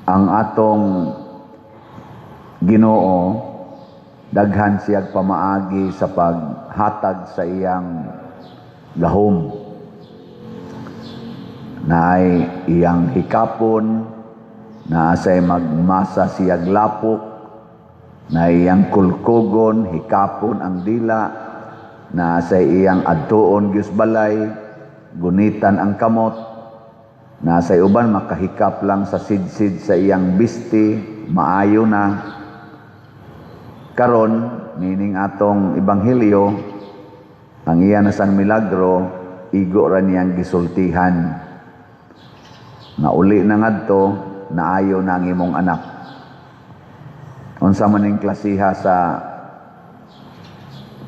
Ang atong Ginoo, daghan siyag pamaagi sa paghatag sa iyang gahom. Naay iyang hikapon, naa say magmasa siyag lapok, na iyang kulkugon, hikapon ang dila, naa say iyang adtuon gyud balay, gunitan ang kamot, naa say uban makahikap lang sa sidsid sa iyang bisti, maayo na. Karon, nining atong ebanghelyo, ang iya na sang milagro, igo ra niyang gisultihan. Nga uli na ngadto, naayo na ang imong anak. Unsa man ning klasiha sa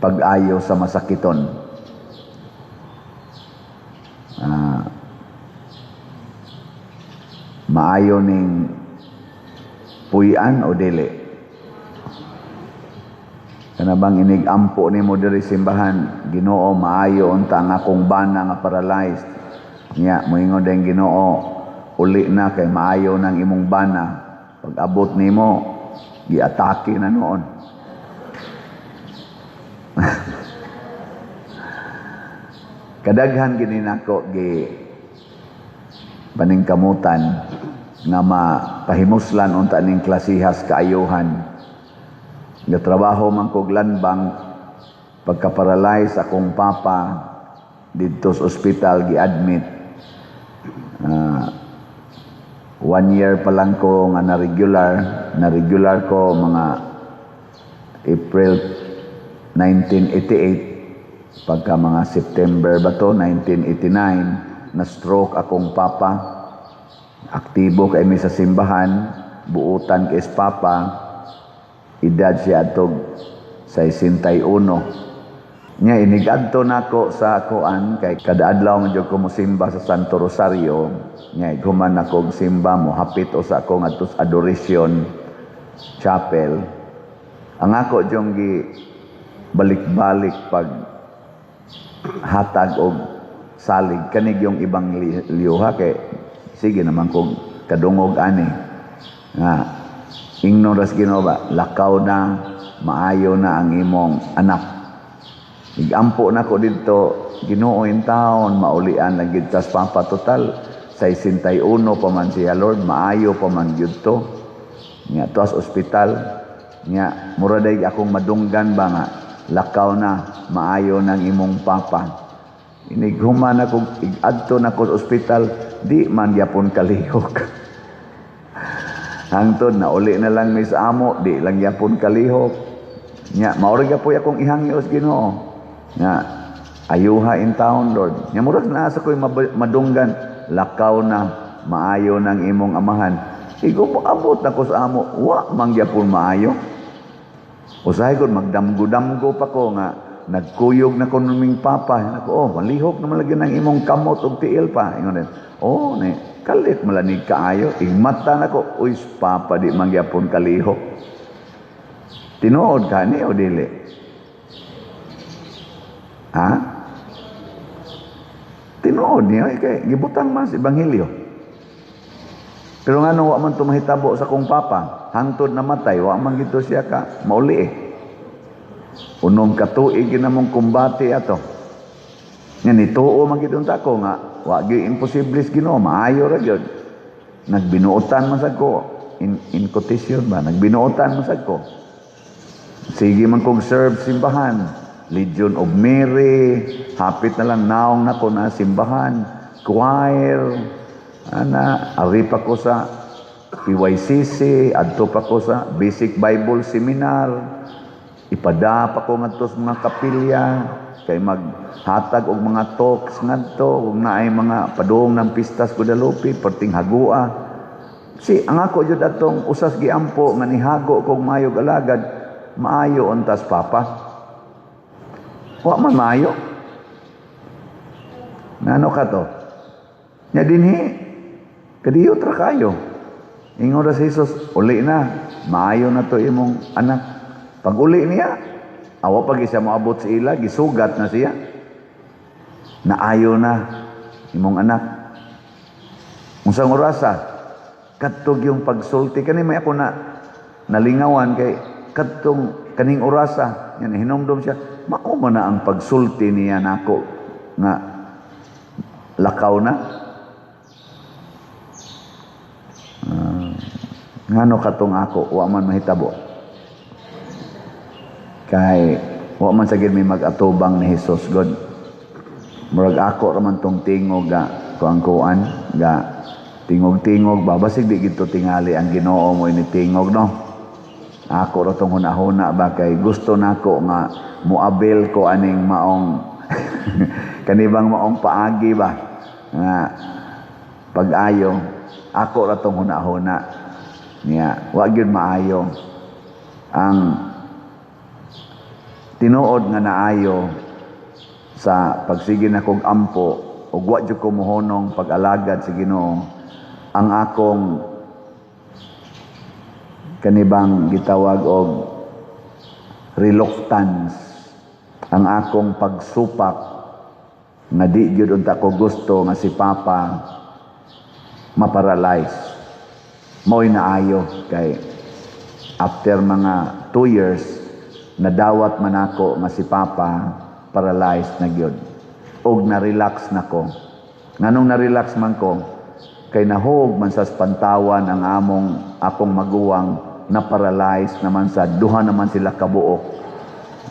pag-ayo sa masakiton? Maayo ning puy-an o dili? Kana bang inig-ampo nimo diri simbahan, "Ginoo, maayo unta ang akong bana nga paralyzed." Nya moingon din Ginoo, "Uli na kay maayo nang imong bana." Pag abot nimo, giatake na noon. Kadaghan gini nako gi paningkamutan nga mapahimuslan unta ning klasihas kaayuhan. Gatrabaho man kog Land Bank, pagka-paralyze akong papa didto sa ospital gi-admit. 1 year pa lang ko nga na regular ko mga April 1988. Pagka mga September ba to, 1989, na stroke akong papa. Aktibo kay mi sa simbahan, buutan kay papa, edad siya atog 61. Nya inigadto nako sa kuan kay kada adlaw man jud ko mosimba sa Santo Rosario. Nya human ako og simba, mo hapit o sa ako ngadto sa Adoration Chapel. Ang ako jung gi balik-balik pag hatag og salig kanig yung ibang liyuha kay sige naman kog kadungog ani nga ingnon ras Ginoo ba, "Lakaw na, maayo na ang imong anak." Igampo na ko didto, "Ginoo, in town maulian lang gid tas papa, total 61 pa man siya, Lord, maayo pa man gyud to." Nya tuas ospital, nya mura day akong madunggan ba nga, "Lakaw na, maayo nang imong papa." Inighuman ako, igadto na ko sa ospital, di man gyapon kalihok. Hangtod na uli na lang mi sa amo, di lang gyapon kalihok. Nya mao ra gyapon akong ihangyo sa Ginoo. Nga ayuha in town, Lord. Nya murag naa sa ko'y madunggan, "Lakaw na, maayo nang imong amahan." Igo mo abot ako sa amo, wa man gyapon maayo. Usahay gud magdamgo-damgo pa ko nga nagkuyog na ko numing papa. Nako, "Oh, malihok naman lagi ng imong kamot og tiil pa." Ingon din. "Oh, ni kalit malanig kaayo." Igmata nako, "Uy, papa di man gyapon kalihok." Tinuod ka ni o dili? Ha? Tinuod niyo kay gibutang man sa ebanghelyo. Pero ngano wa man tumahitabo sa kong papa, hangtod namatay, wa man gito siya ka mauli eh. 6 ka tuig ginamong kumbate ato. Nga nituo man gid unta ko nga wa gyud imposible sa Ginoo, maayo ra gyud. Nagbinuotan man sad ko in quotation ba, nagbinuotan man sad ko. Sige man kog serve simbahan, Legion of Mary, hapit na lang naong nako na simbahan, choir, ana, ari pa ko sa PYCC, adto pa ko sa Basic Bible Seminar, ipada pa ko ngadto sa mga kapilya, kay maghatag og mga talks ngadto, ug naay mga padung ng pistas Guadalupe, perting hagua. Si ang ako jud atong usas giampo nga nihago kog maayog alagad, maayo untas papa. Wa man maayo. Ngano ka to? Nya dinhi kadiyot ra kayo. Ingon ra si Jesus, "Uli na, maayo na to imong anak." Pag uli niya, awa pag siya moabot sa ila, gisugat na siya. "Naayo na imong anak." Unsang orasa? Kadtong yung pagsulti kani may ako na nalingawan kay kadtong kaning orasa yan, hinumdum siya, mao man na ang pagsulti niya nako nga lakaw na. Ngano katong ako wa man mahitabo? Kay wa man sa gid may mag-atubang ni Jesus God. Murag ako ra man tong tingog ga kuang-kuan ga tingog-tingog ba, basig di gito tingali ang Ginoo mo ini tingog, no? Ako ra tong hunahuna ba, kay gusto nako nga moabel ko aning maong kanibang maong paagi ba nga pag-ayo. Ako ra tong hunahuna niya, wa gyud maayo. Ang tinuod nga naayo sa pagsige na kog ampo ug wa jud ko mohonong pag-alagad sa Ginoo, ang akong kanibang gitawag og reluctance, ang akong pagsupak nga di gyud unta ko gusto nga si Papa maparalyze, mao'y naayo kay after mga 2 years nadawat man ako nga si Papa paralyzed na gyud og na-relax na ko. Nganong na-relax man ko? Kay nahog man sa Pantawan ang among akong maguwang, na paralyzed naman sa duha naman sila kabuok,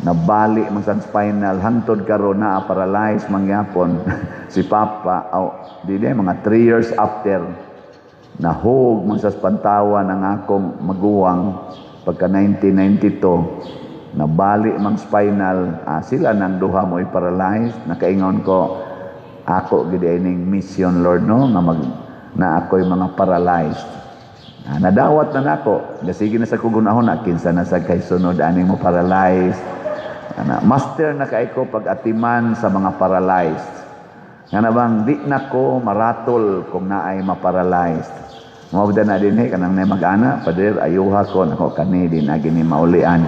nabali man sa spinal. Hangtod karon na paralyzed mangyapon si Papa. Oh, di di mga 3 years after, nahog man sa Pantawan ang akong maguwang pagka 1992, nabali mang spinal. Sila nang duha mo i-paralyzed. Nakaingon ko, ako gid ining mission, Lord, no, nga mag na ako'y mga paralyzed. Nadawat na nako. Gasige na sa kugunahon na kinsa na sa kay sunod ani mo paralyzed. Ana, master na kay ko pag-atiman sa mga paralyzed. Nga na bang di na ko maratol kung naay ma-paralyzed. Mao na din eh, kanang na mag-ana, "Pader, ayuha ko." Nako, kani di na gini maulian.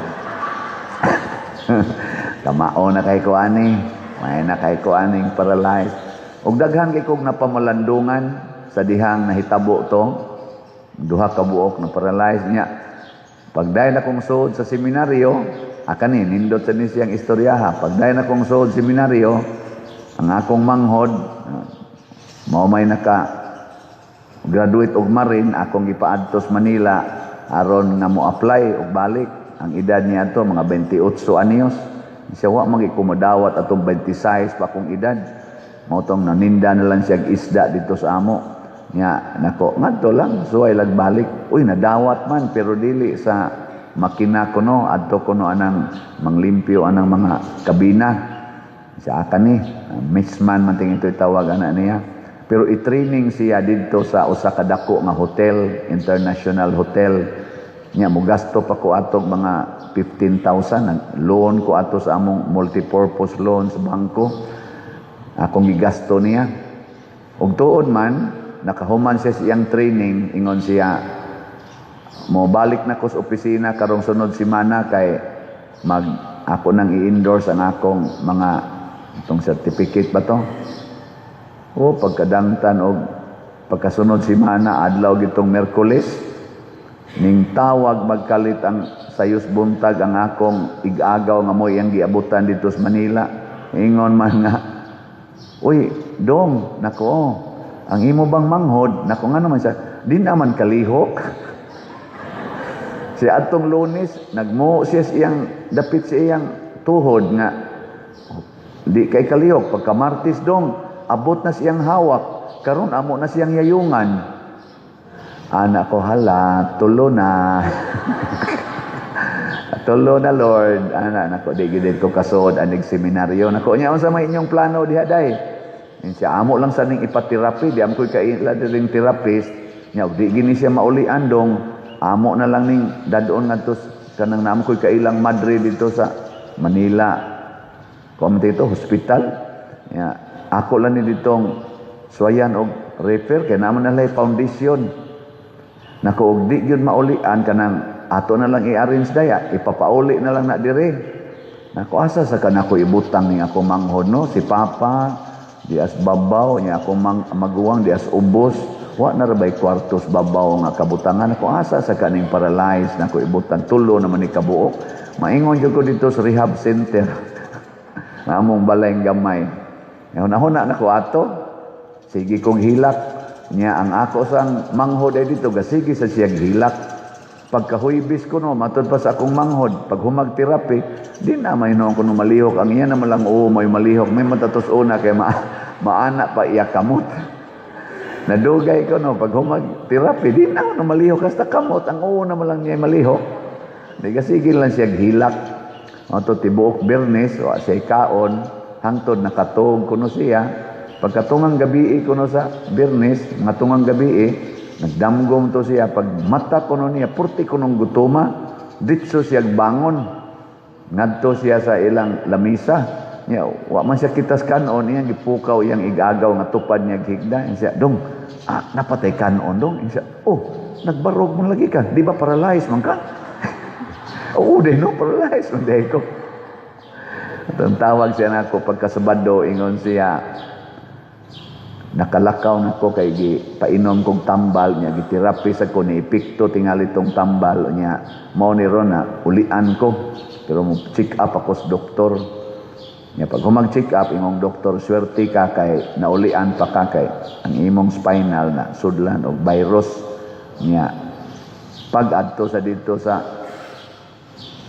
Kamao na kay ko ani. May na kay ko aning paralyzed. Og daghan kay kog napamalandungan sa dihang nahitabo to. Duha ka buok na paralyzed niya. Pagdayon akong suod sa seminaryo, akani nindot sa ni siyang istoryaha. Pagdayon akong suod seminaryo, ang akong manghod mao may naka graduate og Marine, akong gipaadto sa Manila aron nga mo apply og balik. Ang edad niya ato mga 28 anyos. Siya wa man kumodawat atong 26 pa akong edad. Mao tong naninda na lang siya isda dito sa amo. Nya nako, ngadto lang suway lag balik. Uy, nadawat man pero dili sa makina kuno, adto kuno anang manglimpyo anang mga kabina. Sa akan ni messman man ting ito itawag ana niya. Pero i-training siya didto sa usa ka dako nga hotel, international hotel. Nya mogasto pa ko atog mga 15,000, nag loan ko ato sa among multipurpose loan sa bangko. Akong gigasto niya. Ug tuod man, nakahuman siya sa iyang training, ingon siya, "Mo balik na ko sa opisina karong sunod semana kay mag ako nang i-endorse ang akong mga itong certificate ba to." O pagkadangtan og pagkasunod semana, adlaw gitong Merkules, ning tawag magkalit ang sayos buntag ang akong igagaw nga mo'y ang giabutan dito sa Manila. Ingon man nga, "Uy, dong, nako, ang imo bang manghod?" Nako, nga naman siya, di naman kalihok. Siya atong Lunes, nagmo siya sa iyang, dapit sa iyang tuhod nga, di kay kalihok. Pagka Martes, dong, abot na siyang hawak. Karon amo na siyang yayungan. Ana ko, hala, tulo na. Tulo na, Lord. Ana, nako, di gid ko kasuod anig seminaryo. Nako, nya unsa may inyong plano diha day? Yun siya, amo lang sa ning ipaterapi, di am ko'y kaila diring therapist. Nya, og di gini siya maulian, dong, amo na lang ning dadon ngadto kanang naamo ko'y kailang madre dito sa Manila. Kuan dito, hospital. Ya, ako lang ni ditong suwayan og refer kay naman na foundation. Nako, og di gyud maulian, kanang ato na lang i-arrange daya, ipapauli na lang na dire. Nako, asa sa kanako ibutang ni ako manghod, no? Si Papa di as babaw niya, ako maguwang di as ubos. Wa na ra bay kwartos babaw nga kabutangan ako, asa sa kaning paralyzed na ko ibutang, tulo naman ni kabuok. Maingon jud ko dito sa rehab center. Among balay gamay. Huna-huna na ko ato. Sige kong hilak. Nya ang ako sang manghod ay dito gasige sa siyang hilak. Pagkahuybis ko no, matod pa sa akong manghod, pag humag therapy, di na may noon ko no malihok. Ang iya naman lang, oo, may malihok. May matatos una kay maana pa iya kamot. Nadugay ko no, pag humag therapy, di na no malihok. Hasta kamot, ang oo naman lang niya malihok. Di kasige lang siya hilak. Ato tibuok Biyernes, wa siya kaon, hangtod nakatog kuno siya. Pagkatungang gabi kuno sa Biyernes, nga tungang gabi, nagdamgom to siya. Pag mata kuno niya, purti kunong gutuma, ditso siya bangon. Ngadto siya sa ilang lamisa. Niya, wa man siya kitas kanon, iyang gipukaw, iyang igagaw nga tupad niya higda. Iyang siya, "Dong, napatay kanon, dong." Iyang siya, "Oh, nagbarog man lagi ka. Di ba paralyzed man ka?" "Oo, di no, paralyzed man di ko." At ang tawag siya nako pagkasabado, ingon siya, nakalakaw na ko kay gi painom kong tambal niya, giterapi sa ko ni epekto tingali tong tambal niya, mao ni ron na ulian ko, pero mo check up ako sa doktor niya. Pag humag check up, imong doktor, "Swerte ka kay naulian pa ka, kay ang imong spinal na sudlan og virus." Niya pag adto sa dito sa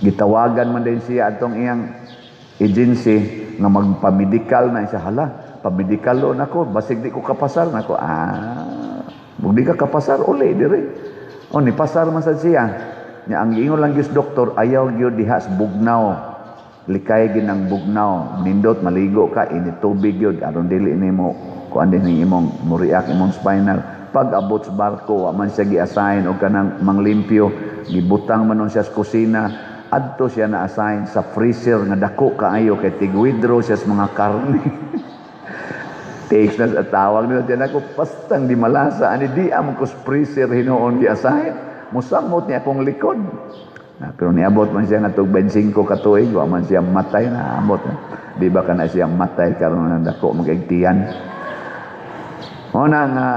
gitawagan man din siya atong iyang agency nga magpamedikal na siya. "Hala, pamedikal na ako, basig di ko kapasar." Nako, "Ah, di ka kapasar, uli dire." O ni pasar man sad siya. Nya ang giingon lang gyud doktor, ayaw gyud diha sa bugnaw, likay ginang bugnaw, nindot maligo ka init tubig gyud aron dili nimo kuan din imong muriak imong spinal. Pag abot sa barko, wa man siya gi-assign og kanang manglimpyo, gibutang man nun siya sa kusina. Adto siya na assign sa freezer nga dako kaayo kay tig-withdraw siya sa mga karne. Takes na sa tawag nila siya nako, "Pastang di malasa ani, di amo ko sa freezer hinuon gi-assign, musamot niya akong likod na." Pero niabot man siya nga tug 25 ka tuig, wa man siya matay na abot. Di ba kana siya matay karon nga dako magigtiyan mo na nga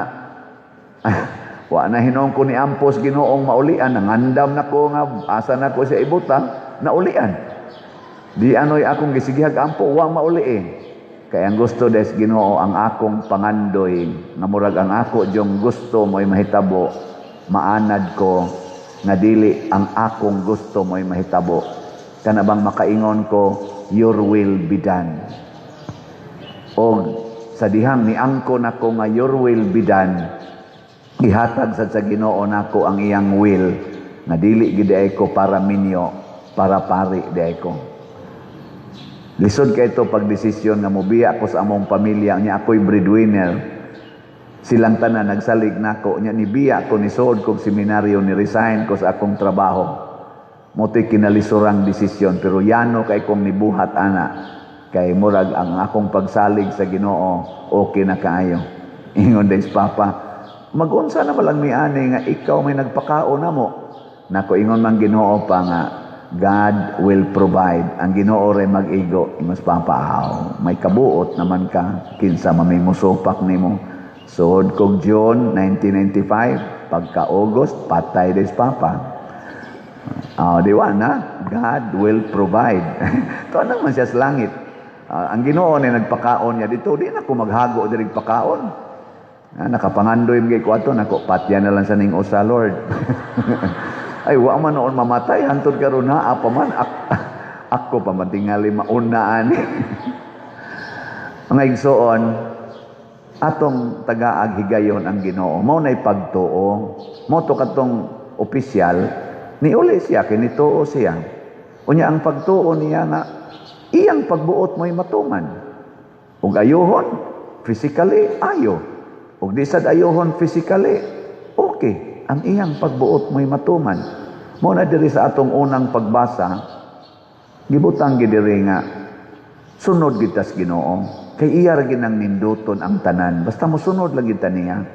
wa na hinuon ko ni ampos Ginoong maulian, nangandam na ko nga asa na ko siya ibutang, naulian. Di anoy akong gisigihag ampo, wa mauli eh. Kaya ang gusto des Ginoo, ang akong pangandoy nga murag ang ako diyong gusto mo'y mahitabo, maanad ko nga dili ang akong gusto mo'y mahitabo. Kana bang makaingon ko, "Your will be done." Og sa dihang niangko nako nga "Your will be done," gihatag sad sa Ginoo nako ang iyang will nga dili gid ay ko para minyo, para pari di ay ko. Lisod kay ito pag desisyon nga mobiya ko sa among pamilya niya, ako'y breadwinner. Silang tanan nagsalig nako niya, nibiya ko, nisuod kog seminaryo, ni resign ko sa akong trabaho. Moto'y kinalisurang desisyon, pero yano kay kong nibuhat ana, kay murag ang akong pagsalig sa Ginoo okay na kaayo. Ingon des papa, "Magunsa na malang mi ani nga ikaw may nagpakaon namo." Nako, ingon man Ginoo pa nga God will provide. Ang Ginoo ray mag-igo. Ingon papa, "Aw, may kabuot naman ka, kinsa man may musupak nimo." Suod kog June 1995, pagka August patay des papa. Oh, di ba na? God will provide. Tuwa naman siya sa langit. Ang Ginoo ni nagpakaon niya dito, di na ko maghago diri pakaon. Nakapangandoy mga ko ato nako, patya na lang sa ning usa, Lord. Ay, wa man noon mamatay hantod karon naa pa man ako pa man tingali mauna ani. Mga igsoon, atong tagaag higayon ang Ginoo. Mao nay pagtuo. Mo to katong opisyal niuli siya kay nituo siya. Unya ang pagtuo niya nga iyang pagbuot mo'y matuman. Ug ayuhon physically, ayo. Ug di sad ayuhon physically, okay. Ang iyang pagbuot mo'y matuman. Mo na diri sa atong unang pagbasa, gibutang gid diri nga sunod kita sa Ginoo. Kay iya ra ginang ninduton ang tanan. Basta mosunod lang kita niya.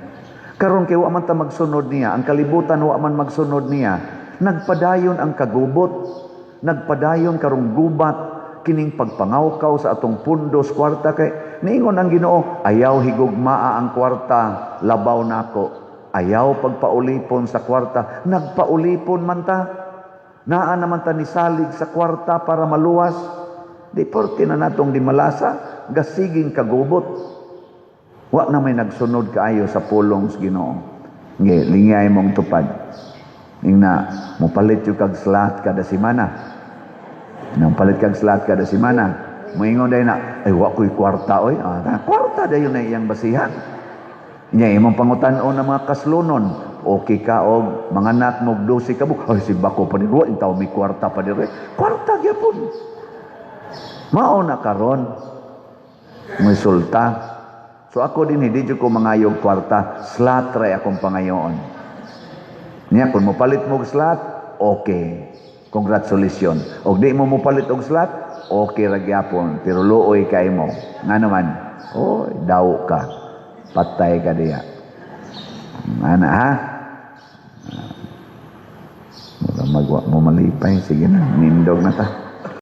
Karon kay wa man ta magsunod niya, ang kalibutan wa man magsunod niya. Nagpadayon ang kagubot, nagpadayon karong gubat kining pagpangawkaw sa atong pundos kwarta, kay niingon ang Ginoo, "Ayaw higugmaa ang kwarta labaw nako." Ayaw pagpaulipon sa kwarta. Nagpaulipon man ta. Naa naman ta nisalig sa kwarta para maluwas. Di porte na natong di malasa, gasiging kagubot. Wa na may nagsunod kaayo sa pulong sa Ginoo. Nge, lingay mong tupad. Ingna, mopalit yung kag slot kada semana. Nang palit kag slot kada semana. Moingon dayon na, "Ay, wa ko'y kwarta oy." Ah, kwarta dayon na iyang basihan. Nya imong pangutan-on ng mga kaslonon. Okay ka og mga anak mo 12 ka buok. "Ay, si bako pa ni wa intaw may kwarta pa dire." Kwarta gyapon. Mao na karon. Resulta. So ako din, hindi jud ko mangayog kwarta, slot ra akong pangayoon. Niya kung mopalit mo og slot, okay. Congratulations. Og di mo mopalit og slot, okay ra gyapon, pero luoy kay mo. Nga naman, oy, daw ka. Patay ka diya. Ana ha? Mura magwa mo malipay. Sige na, nindog na ta.